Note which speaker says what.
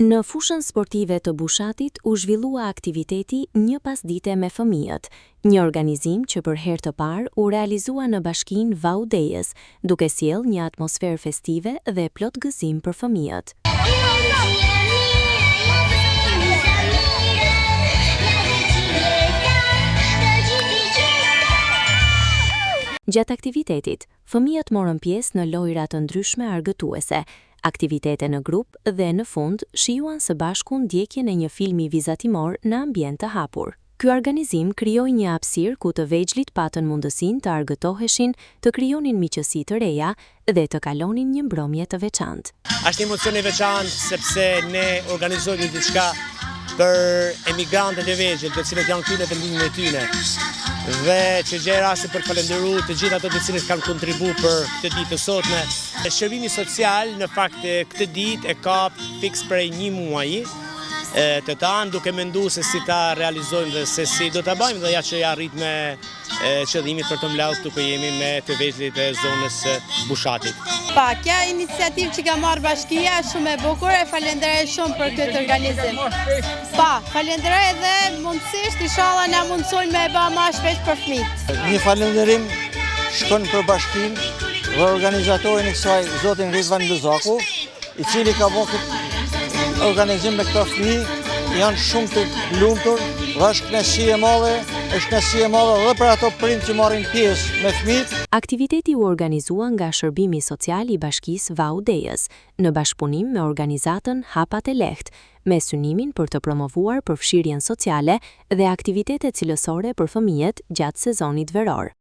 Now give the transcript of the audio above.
Speaker 1: Në fushën sportive të Bushatit u zhvillua aktiviteti Një pasdite me fëmijët, një organizim që për herë të parë u realizua në bashkinë Vau Dejës, duke sjellë një atmosferë festive dhe plot gëzim për fëmijët. Gjatë aktivitetit, fëmijët morën pjesë në lojëra të ndryshme argëtuese, aktivitete në grup dhe në fund shijuan së bashku ndjekjen e një filmi vizatimor në ambient të hapur. Ky organizim krijoi një hapësirë ku të vegjlit patën mundësinë të argëtoheshin, të krijonin miqësi të reja dhe të kalonin një mbrëmje të veçantë.
Speaker 2: Është një emocion i veçantë sepse ne organizojmë një diçka për emigrantët e vegjël, të cilët janë këtu në vendlindjen e tyre. Dhe që gjej rastin për të falënderu të gjithë ato të cilët kanë kontribu për këtë ditë të sotme. Shërbimi social në fakt këtë ditë e ka fiks prej një muaji të tanë duke mendu se si ta realizojmë dhe se si do ta bëjmë dhe ja që ja arritëm qëllimit për t'u mbledhur këtu ku jemi me të vegjlit e zonës së Bushatit.
Speaker 3: Pa, kjo iniciativë që ka marrë bashkia është shumë e bukur, e falenderoj shumë për këtë organizim. Pa, falenderoj edhe mundësisht, ishalla na mundësojnë me e ba ma shpesh për fmijt.
Speaker 4: Një falenderim shkon për bashkinë dhe organizatorin e kësaj, zotin Ridvan Luzaku, i cili ka bo këtë organizim me këta fëmijë, janë shumë të lumtur dhe është kënaqësi e madhe, është kënaqësi e madhe dhe për ato prind që marrin pjesë me fëmijët.
Speaker 1: Aktiviteti u organizua nga Shërbimi Social i Bashkisë Vau Dejës, në bashkëpunim me organizatën Hapat e Lehtë, me synimin për të promovuar përfshirjen sociale dhe aktivitete cilësore për fëmijët gjatë sezonit veror.